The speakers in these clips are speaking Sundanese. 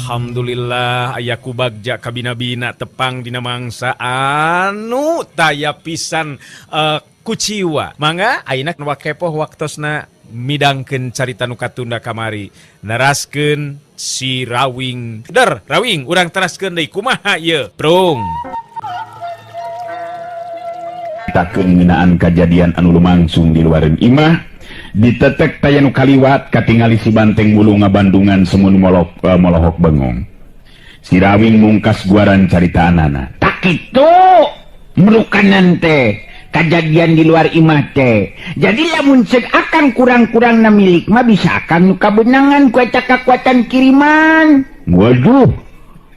Alhamdulillah aya ku bagja kabina-bina tepang dina mangsa anu taya pisan kuciwa. Mangga ayeuna nu kepoh waktosna midangkeun carita nu katunda kamari, neraskeun si Rawing. Der Rawing, urang teraskeun deui, kumaha ieu, Prung? Takeun ngeunaan kajadian anu lumangsung di luareun imah. Ditetek taya nu kaliwat, katingali si Banteng Wulung ngabandungan semun molohok bengong. Si Rawing mungkas guaran caritaanana. Tak itu merukanan teh kejadian di luar imah teh. Jadi lamun cek akang kurang-kurang na milik mah bisa akang nu kabenangan ku eta kakuatan kiriman. Waduh,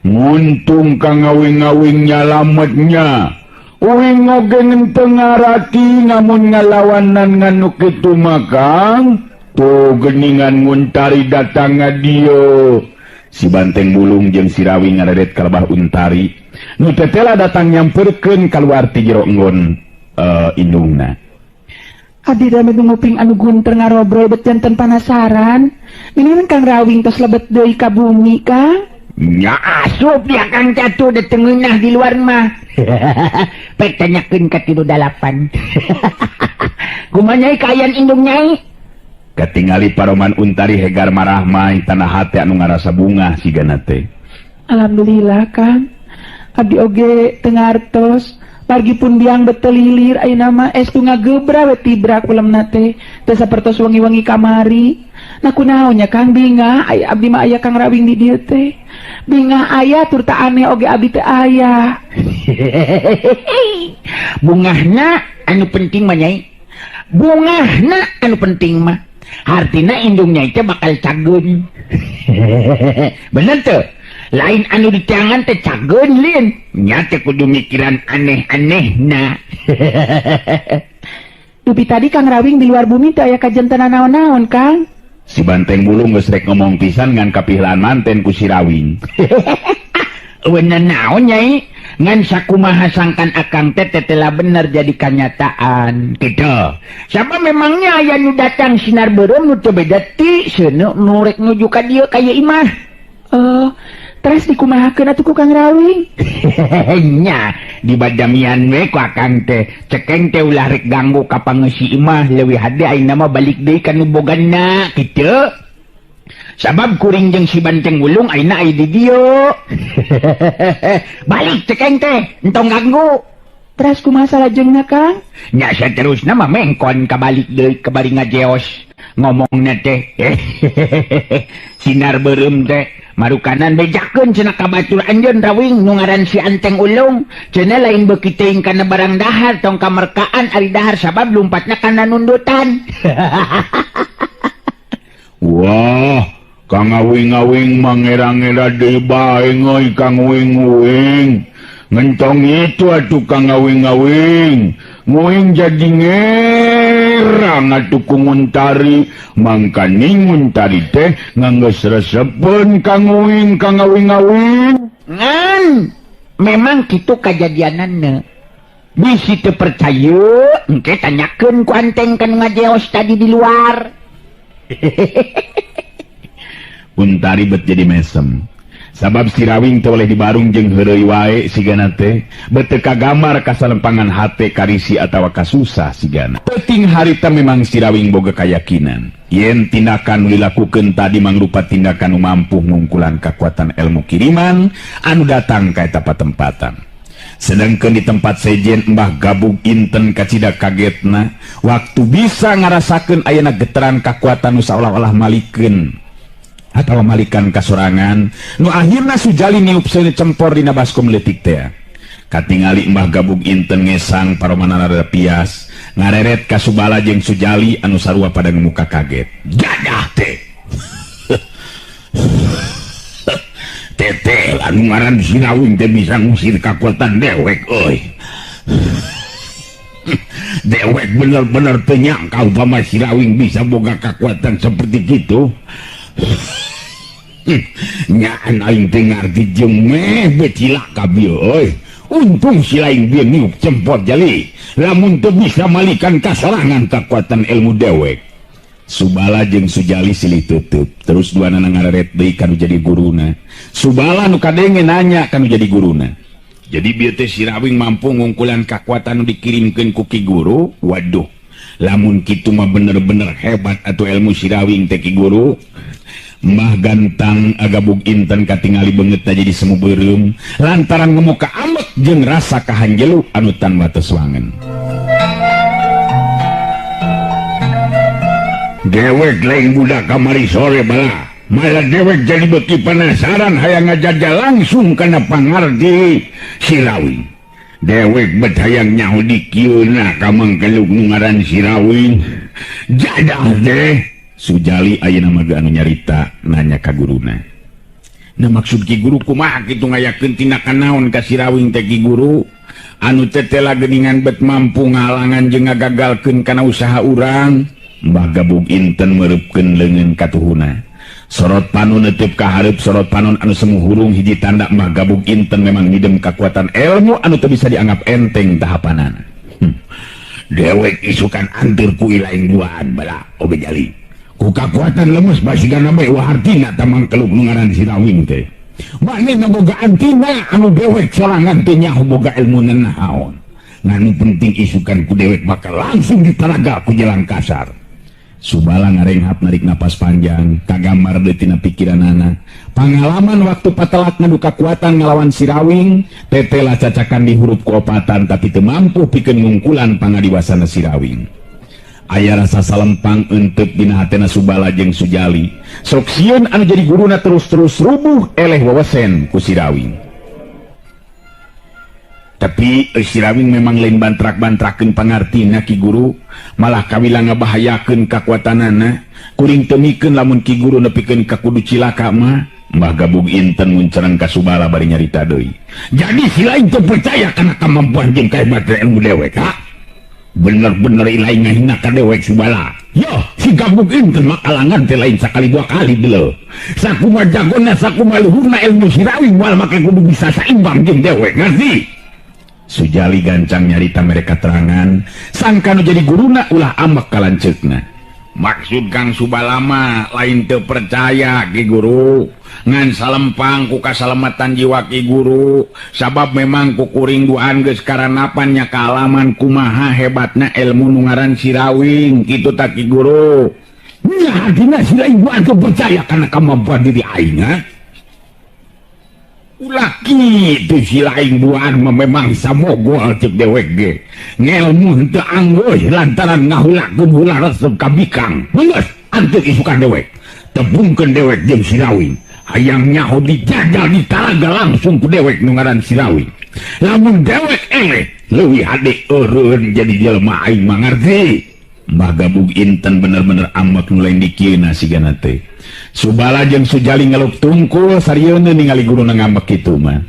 nguntung Kang Ngawing-ngawing nyalametnya. Uing oge henteu ngarati ngamun ngalawanan nganu kitu mah, Kang. Tuh geningan Nguntari datang dieu. Si Banteng Bulung jeung si Rawing ngareret ka lebah Untari. Nu tetela datang nyamperkeun kaluar ti jero enggon indungna. Abdi rame nguping anu gunter ngarobrol bet janten panasaran. Miniman Kang Rawing tos lebet deui ka bumi, Kang. Nya asup ya Kang Catu da teu ngeunah di luar mah. Pek tanyakeun ka 38. Kumaha, Nyai, kaayaan indung Nyai? Katingali paroman Untari hegar marahmai tanah hate anu ngarasa bungah sigana teh. Alhamdulillah, Kang. Abdi oge teu ngartos. Margi pun biang betelilir ayeuna mah estu ngagebra we tibra kulemna teh. Teu sapertos wengi-wengi kamari. Nah, kunaon nya, Kang, bingah aya abdi mah aya Kang Rawing di dieu teh. Bingah aya tur ta aneh oge abdi teh aya. Bungahna anu penting mah, Nyai. Bungahna anu penting mah. Hartina indung Nyai teh bakal cageun. Bener teu? Lain anu diteangan teh cageun lin. Nya teh kudu mikiran aneh-aneh na. Dupi tadi Kang Rawing di luar bumi teh aya kajantenan naon-naon, Kang? Si Banteng Bulung geus rek ngomong pisan ngan kapihlaan manten ku si Rawing. Bener naon, Nyai? Ngan sakumaha sangkan akang teh tetela bener jadi kenyataan gitu. Siapa memangnya aya nu datang sinar beureum nu teu beda ti seuneu nu rek nuju ka dieu ka ieu imah. Oh, terus dikumahakeun atuh ku Kang Rawing? Nya dibadamian we ku akang teh. Cekeng teh ulah rek ganggu ka pangeusi imah, leuwih hade ayeuna mah balik deui ka nu bogana kitu. Sabab kuring jeung si Banteng Wulung ayeuna aya di dieu. Balik cekeng teh, entong ganggu. Terus kumaha salajengna, Kang? Nya saterusna mah mengkon kabalik deui ka bari ngajeos. Ngomongna teh sinar beureum teh marukanan bejakeun cenah ka batur anjeun, Rawing, nu ngaran si Anteng Ulung. Cenah lain beuki teuing kana barang dahar, tong kamerkaan ari dahar sabab lumpatna kana nundutan. Wah, Kang Awing-awing mangera-ngera deui bae euy, Kang Wing-wing. Ngentong itu atuh, Kang Awing-awing. Nguing jadi ngerang atuh ku Nguntari. Mangkaning Nguntari teh nganggeus resepeun Kang Wing, Kang Awing-awing. Ngan memang kitu kajadianana. Bisi teu percaya, engke tanyakeun ku Anteng kan ngajeos tadi di luar. Untari bet jadi mesem. Sabab si Rawing teu oleh dibarung jeung heureuy wae sigana teh, bet teu kagambar kasalempangan hate karisi atawa kasusah sigana. Penting harita memang si Rawing boga kayakinan yen tindakan nu dilakukeun tadi mangrupa tindakan nu mampu ngungkulan kekuatan ilmu kiriman anu datang ka eta patempatan. Sedangkan di tempat sejen, Mbah Gabug Inten kacida kagetna waktu bisa ngarasakeun ayana getaran kekuatan nu saolah-olah malikeun atau malikan kasorangan nu akhirna Sujali niup seuneu cempor dina baskom leutik teh. Katingali Mbah Gabug Inten ngesang, paromanana rada pias ngareret ka Subala jeung Sujali anu sarua pada ngemuka kaget. Jadah teh teteh anu ngaran si Rawing teh bisa ngusir kakuatan dewek euy. Dewek bener-bener teu nyangka upama si Rawing bisa boga kekuatan seperti gitu. Nyaan aing teh ngarti jeung meh becilaka bieu euy. Untung si lain bieu niup cempot jali. Lamun teu bisa malikan kasorangan kekuatan ilmu dewek. Subala jeung Sujali silih tutup. Terus duanana ngareret deui kanu jadi guruna. Subala nu kadenge nanya kanu jadi guruna. Jadi bieu teh si Rawing mampu ngungkulan kakuatan nu dikirimkeun ku Ki Guru. Waduh, lamun kitu mah bener-bener hebat atuh ilmu si Rawing teh Ki Guru. Mbah Gantang agabug inten katingali beungeutna jadi semu beureum lantaran ngemuka ambek jeung rasa kahanjelu anu tan wates wangen. Dewek lain budak kamari sore bala. Malah dewek jadi beki penasaran hayang ngajajah langsung kana pangardi si Rawing. Dewek bet hayang nyaho di kieuna ka mangkeluk nu ngaran si Rawing. Jadah deh. Sujali ayeuna mah anu nyarita nanya ka guruna. Nah maksud Ki Guru kumaha kitu ngayakeun tindakan naon ka si Rawing teh Ki Guru? Anu tetela geuningan bet mampu ngalangan jeung ngagagalkeun kana usaha urang. Mbah Gabug inten mereupkeun leungeun katuhuna. Sorot panon neuteub ka hareup, sorot panon anu semu hurung hiji tanda Mbah Gabug inten memang ngidem kakuatan ilmu anu teu bisa dianggap enteng tahapanana. Dewek isukan anteur ku ilaing duaan bala oge jali. Ku kakuatan lemes basigana bae wahartina tamang keluk nu ngaran si Rawing teh. Manehna boga antina anu dewek sorangan teh nyaho boga ilmu nanaon. Ngan penting isukan ku dewek bakal langsung ditaraga ku jalan kasar. Subala ngarenghap narik napas panjang, kagambar deui tina pikiranana. Pangalaman waktu patelak ngadu kakuatan ngalawan si Rawing, tetela cacakan di huruf kuopatan tapi teu mampu pikeun ngungkulan pangadiwasana si Rawing. Aya rasa salempang entep dina hatena Subala jeung Sujali. Sok sieun anu jadi guruna terus-terus rubuh eleh wewesen ku si Rawing. Tapi si Rawing memang lain bantrak-bantrakeun pangartina Ki Guru, malah kawila ngabahayakeun kakuatanana. Kuring teu mikeun lamun Ki Guru nepikeun ka kudu cilaka mah. Mbah Gabug inten muncereng ka Subala bari nyarita deui. Jadi si lain teu percaya kana kamampuan jeung kahebatan ilmu dewek, ha? Bener-bener lain ngahina ka dewek Subala. Yo, si Gabug inten mah kalangan teh lain sakali dua kali deuleu. Sakumaha jagona sakumaha luhurna ilmu si Rawing moal make kudu bisa saimbang jeung dewek, ngerti? Sujali gancang nyarita mereka terangan, sangka nu jadi guruna ulah ambek kalanceukna. Maksud Kang Subalama lain teu percaya Ki Guru, ngan salempang ku kasalamatan jiwa Ki Guru, sabab memang ku kuring duaan geus karanapan nya kaalaman kumaha hebatna ilmu nu ngaran si Rawing kitu ta Ki Guru. Nya dina si lain duaan teu percaya kana kemampuan diri aing ha? Ulah kitu si lain duaan mah memang samogol cek dewek ge. Ngelmu henteu anggeus lantaran ngahulakeun hula resep ka bikang. Geus anteuk isukan dewek. Tebungkeun dewek jeung si Rawing. Hayang nyaho dijajal ditaraga langsung ku dewek nu ngaran si Rawing. Lamun dewek eleh leuwih hade eureun jadi jelema aing mah ngarti. Mbah Gabug inten bener-bener ambek nu lain dikieuna sigana teh. Subala jeung Sujali ngelup tungkul sarieuna ningali guruna ngambek kitu mah.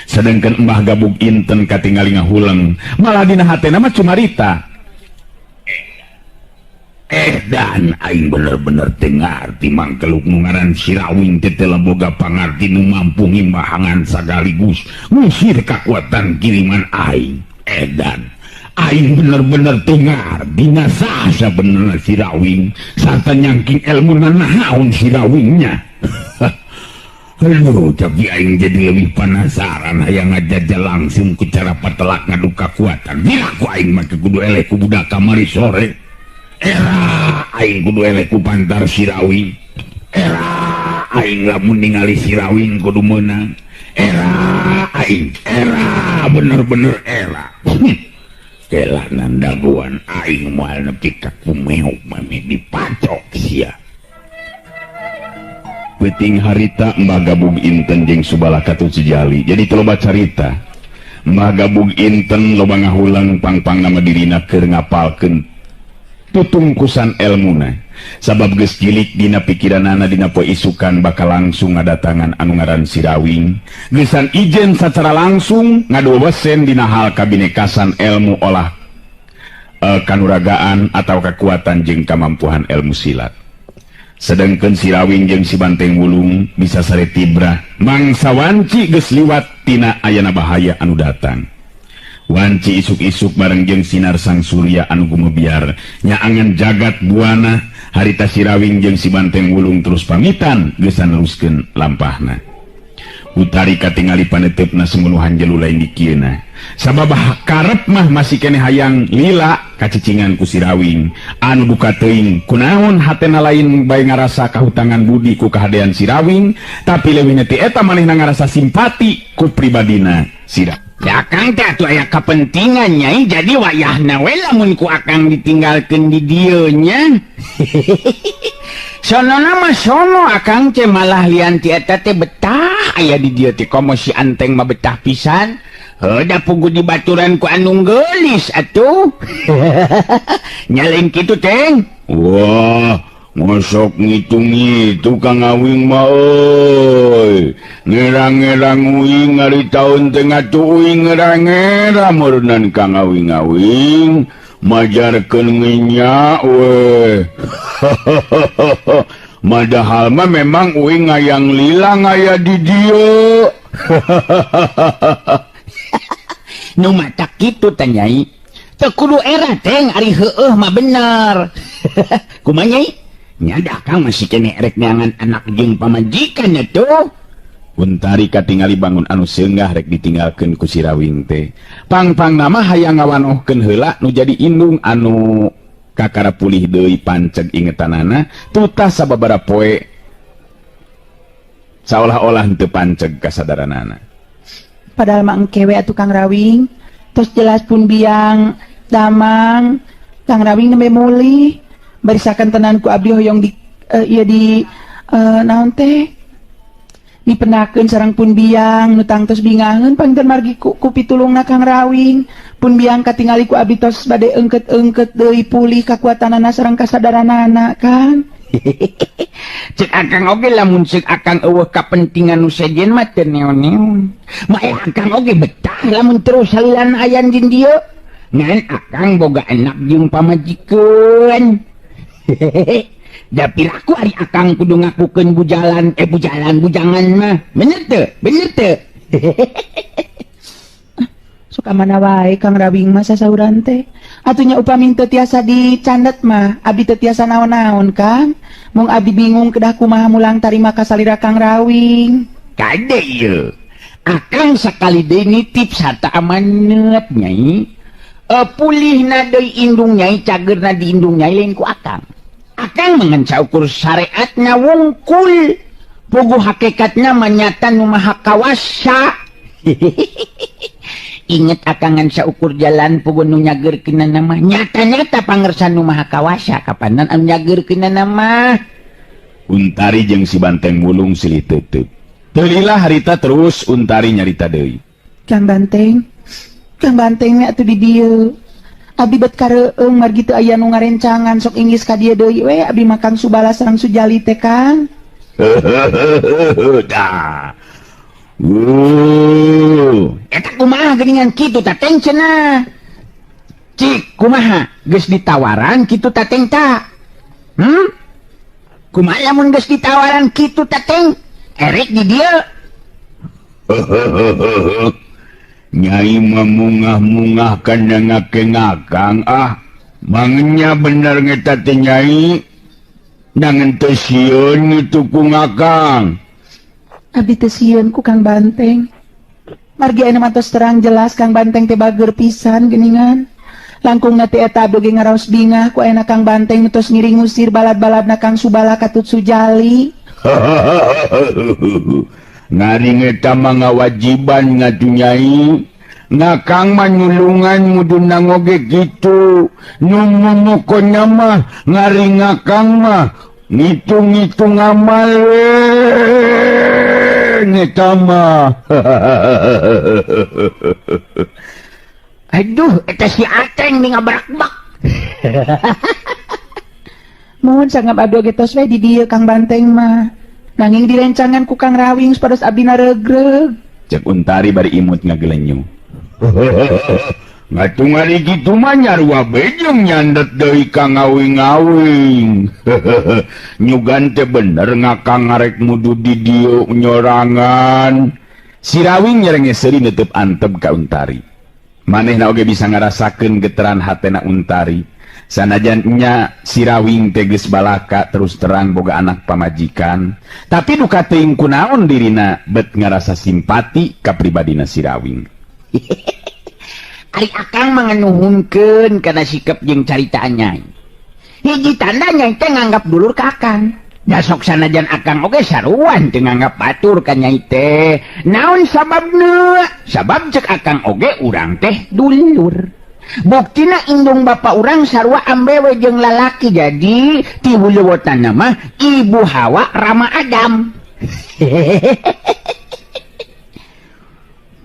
Sedangkan Mbah Gabug inten katingali ngahuleng, malah dina hatena mah cumarita. Dan aing bener-bener teu ngarti mangkeluk nu ngaran si Rawing teh teu boga pangarti nu mampu ngimbahangan sagaligus ngusir kakuatan kiriman aing. Dan aing bener-bener teu ngarti saha sabenerna si Rawing sarta nyangking ilmu nanaon si Rawingnya. Aduh, tapi aing jadi lebih penasaran hayang ngajajal langsung ku cara patelak ngadu kakuatan. Bila ku aing mah kudu eleh ku budak kamari sore. Era aing kudu eleh ku pantar si Rawing. Era aing lamun ningali si Rawing kudu meunang. Era aing, era bener-bener era. Kela nandaguan aing moal nepi ka kumeok mami dipacok sia. Peuting harita Mbah Gabug inten jeung Subala katut Sujali. Jadi teu loba carita. Mbah Gabug inten loba ngahulang pang-pang nama dirina keur ngapalkeun tutungkusan elmuna. Sabab geus cilik dina pikiranana dina poe isukan bakal langsung ngadatangan anu ngaran si Rawing. Geusan ijen sacara langsung ngaduwesen dina hal kabinekasan ilmu olah kanuragaan atau kekuatan jeung kamampuan ilmu silat. Sedangkan si Rawing jeung si Banteng Wulung bisa sare tibrah mangsa wanci geus liwat tina ayana bahaya anu datang. Wanci isuk-isuk bareng jeung sinar sang surya anu gumebiar nyaangan jagat buana Harita Sirawing jeung si Banteng Wulung terus pamitan geus neruskeun lampahna. Untari katingali paneuteup semuluh hanjelu lain dikieuna. Sabab karep mah masih keneh hayang lila kacicingan ku Sirawing anu duka teuing kunaon hatena lain bae ngarasa kahutangan budi ku kahadean Sirawing, tapi leuwihna ti eta manehna ngarasa simpati ku pribadina Sira. Ya Akang teh atuh aya kepentingan, Nyai, jadi wayahna we lamun ku Akang ditinggalkeun di dieu nya. Sono mah sono Akang teh malah lian ti eta teh betah aya di dieu teh, komo si Anteng mah betah pisan. Heuh, da puguh dibaturan ku anu geulis atuh. Nyaleng kitu, Teng. Wah, ngosok ngitung-ngitung Kang Awing mah euy. Ngerang-ngerang uing ari taun teh ngatu uing ngerang-ngerang meureunnan Kang Awing-awing majarkeun nginyak we. Padahal mah memang uing ngayang lila aya di dieu. Nu matak kitu teh, Nyai. Teu kudu era, Teng, ari heueuh mah bener. Kumaha, Nyai? Nya da Akang masih keneh erek neangan anak jeung pamajikan atuh. Untari katingali bangun anu seunggah rek ditinggalkeun ku Sirawing teh. Pang-pangna mah hayang ngawanohkeun heula nu jadi indung anu kakara pulih deui panceg ingetanana tutas sababaraha poe saolah-olah henteu panceg kasadaranana. Padahal mah engke we atuh, Kang Rawing. Tos jelas pun biang damang Kang Rawing nembe mulih. Barisakan tenan ku abdi hoyong di ieu di naon teh dipendakeun sareng pun biang nu tangtos bingaheun panginten margi ku pitulungna Kang Rawing. Pun biang katingali ku abdi tos bade eungkeut-eungkeut deui pulih kakuatanana sareng kasadaranana kan. Cek Akang oge lamun cek Akang eueuh kapentingan nu sejen mah teu neon-neon. Mah Akang oge betah lamun terus salilana ayan di dieu. Ngan Akang boga anak jeung pamajikan. Da piraku ari Akang kudu ngakukeun bujalan bujalan bujangan mah. Bener teu? Bener teu? Suka mana wae Kang Rawing mah sasauran teh. Atuh nya upami teu tiasa dicandet mah, abdi teu tiasa naon-naon, Kang. Mung abdi bingung kedah kumaha mulang tarima kasalira Kang Rawing. Kade ieu. Akang sakali deui nitip sarta amanat, Nyai. Pulihna deui indung Nyai, cageurna di indung Nyai lain ku Akang. Akang mah ngan saukur syariatna wungkul. Puguh hakikatna mah nyata nu maha kawasa. Inget Akang ngan saukur jalan puguh nu nyageurkeunana mah nyata-nyata pangersa nu maha kawasa kapanan anu nyageurkeunana mah. Untari jeung si Banteng Wulung silih teuteub. Teu lila harita terus Untari nyarita deui. Kang Banteng, Kang Banteng atuh di dieu. Abdi bet kareueung margi teu aya nu ngarencangan sok inggis ka dieu deui we abdi mah Kang Subala sareng Sujali teh, Kang. Dah. Eta kumaha geuningan kitu ta, Teng, cenah. Cik kumaha geus ditawaran kitu ta, Teng, ta? Hmm? Kumaha lamun geus ditawaran kitu ta, Teng? Erek di dieu. Nyai memungah-mungah kana ngake-ngakang ah. Mangnya bener ngeta teh Nyai. Nangan teu sieun ngitu ku ngakang. Abdi teu sieun ku Kang Banteng. Margi ayeuna mah tos terang jelas Kang Banteng teh bager pisan geuningan. Langkung na ti eta abdi oge ngaraos bingah ku ayeuna Kang Banteng nu tos ngiring ngusir balad-baladna Kang Subala katut Sujali. Ngari ngeta mah ngawajiban ngatu Nyai. Ngakang mah nyulungan muduna ngoge kitu. Nu mumukona mah ngari ngakang mah ngitung-ngitung amal we ngeta mah. Aduh, eta si Ateng nih ngabrakbak. Mohon sanggap abdi oge tos we di dieu Kang Banteng mah. Nanging direncangan ku Kang Rawing supados abdi naregreg. Cek Untari bari imut ngagelenyu. Ngatung ari kitu mah nyarua bejeng nyandet deui ka ngawing-ngawing. Nyugan teh bener ngakang ngarek mudu di dieu nyorangan. Sirawing nyerenge seuri neuteub antep ka Untari. Manehna oge bisa ngarasakeun geteran hatena Untari. Sanajan nya Sirawing teh geus balaka terus terang boga anak pamajikan, tapi duka teuing kunaon dirina bet ngarasa simpati ka pribadina Sirawing. Ari akang mah nganuhunkeun kana sikap jeung caritaan nyai. Hiji tanda nyai teh nganggap dulur ka akang. Da sok sanajan akang oge saruan teu nganggap batur ka nyai teh. Naon sababna? Sabab cek akang oge urang teh dulur. Buktina indung bapa urang sarua ambewe jeung lalaki, jadi ti huluwotanna mah ibu Hawa Rama Adam.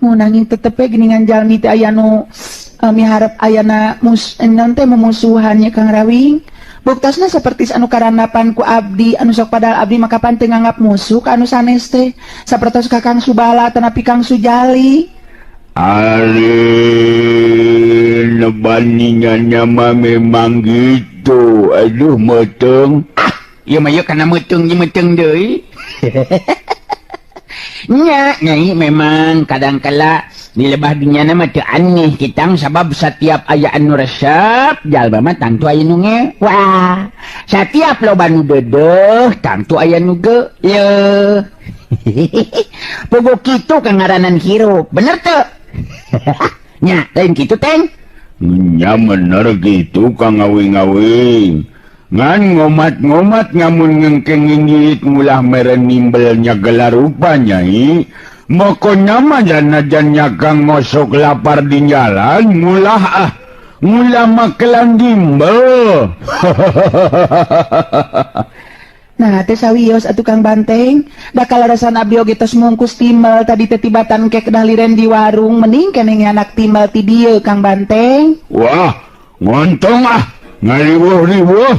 Mun nanging tetep we geuningan jalmi teh aya nu miharep ayana naon teh mumusuhan nya Kang Rawing. Buktosna saperti anu karandapan ku abdi anu sok padahal abdi mah kapan teu nganggap musuh ka anu sanes teh sapertos ka Kang Subala tanapi Kang Sujali. Ari nebandingannya mah memang gitu. Aduh meuteung. Ah, ieu mah ieu kana meuteung jeung meuteung deui. Nya, nyai memang kadangkala di lebah dunyana mah teu aneh kitang sabab setiap aya anu resep jalma mah tangtu aya nu ngewa. Satiap loba nu deudeuh tangtu aya nu geuleuh. Puguh kitu ka ngaranan hirup, bener teu? Nya, lain kitu teng? Nya bener kitu Kang Awing-awing. Ngan ngomat-ngomat ngamun ngengkeng nginggit ngulah mere nimbelnya gelar rupa nyai. Mokonya mah janajan nyakang mosok lapar di jalan ngulah ah ngulah makelan dimbel. Nah teh sawios atuh Kang Banteng, da kalarasan abdi oge tos mungkus timbel tadi teh tibatan ke kedah liren di warung mending keneh anak timbel ti dieu Kang Banteng. Wah, ngontong ah. Ngariwuh-riwuh.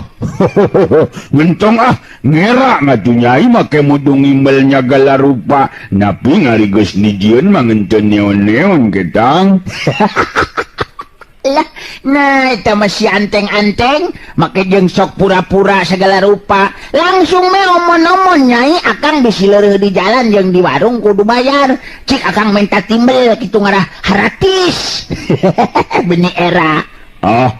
Ngentong ah, ngera ngatuh nyai make mudung imbelnya gala rupa. Napi ngari geus dijieun mah ngenteun neon-neon ketang. Lah, nah eta mah si anteng-anteng make jeung sok pura-pura segala rupa. Langsung me omon-omon nyai akang bisi leureuh di jalan jeung di warung kudu bayar. Cik akang minta timbel kitu ngarah haratis. Benih era. Ah,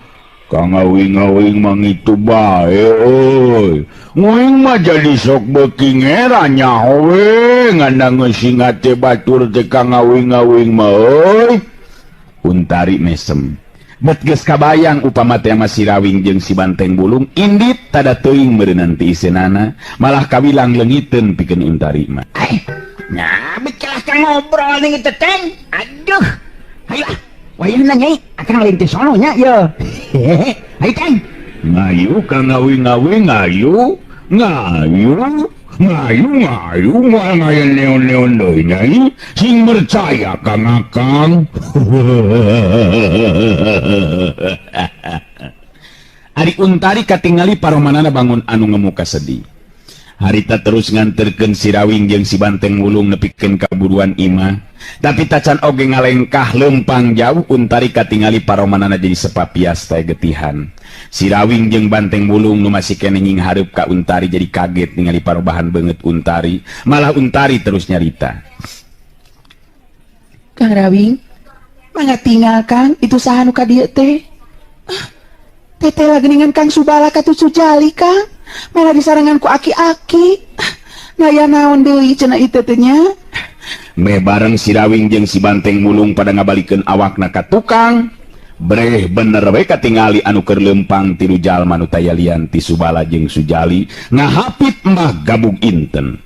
Kang Awing-awing mangitu bae euy. Nguing mah jadi sok beuki ngera nyaho we ngandang singa teh batur teh Kang Awing-awing mah euy. Untari mesem. Bet geus kabayang upama teh mah Sirawing jeung si Banteng Bulung indit tada teuing meureunnan ti iseunana malah kawilang leungiteun pikeun Untari mah. Nah, becelah kang ngobrol ning teh teng. Aduh. Hayu ah. Wayahna nyai, akang lain teh sono nya ye. Hayu teng. Ngayu Kang Awing-awing ngayu. Ngayu. Ngayu ngayu moal ngayu neon-neon deui nyai. Sing percaya Kang Akang. Ari Untari katingali paromanana bangun anu ngemuka sedih. Harita terus nganterkeun Sirawing jeung si Banteng Wulung nepikeun ka buruan imah. Tapi tacan oge ngalengkah lempang jauh Untari katingali paromanana jadi sepapias teh getihan. Sirawing jeung Banteng Wulung nu masih keneh nyinghareup ka Untari jadi kaget ningali parobahan beungeut Untari. Malah Untari terus nyarita. Kang Rawing, mangga tinggal Kang, itu saha nu ka dieu teh? Ah, teteh lah geuningan Kang Subala ka tu Sujali Kang. Malah disarangan ku aki-aki. Ngaya naon deui cenah ieu teh nya. Meh bareng Sirawing jeung si Banteng Wulung pada ngabalikeun awakna ka tukang. Breh bener we katingali anu keur leumpang tilu jalma nu tayalian ti Subala jeung Sujali ngahapit mah gabug inten.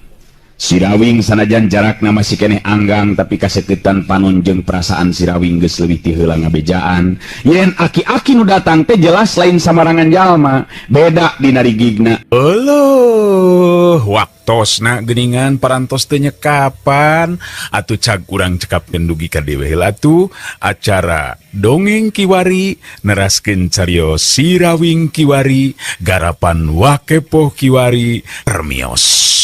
Sirawing sanajan jarakna masih keneh anggang tapi kaseketan panon jeung perasaan Sirawing geus leuwih ti heula ngabejaan. Yen aki-aki nu datang teh jelas lain samarangan jalma, beda dina rigigna. Euleuh, waktosna geuningan parantos teh nyekapan atuh cag urang cekapkeun dugi ka dewe heula atuh acara Dongeng Kiwari neraskeun carios Sirawing Kiwari garapan Wakepoh Kiwari permios.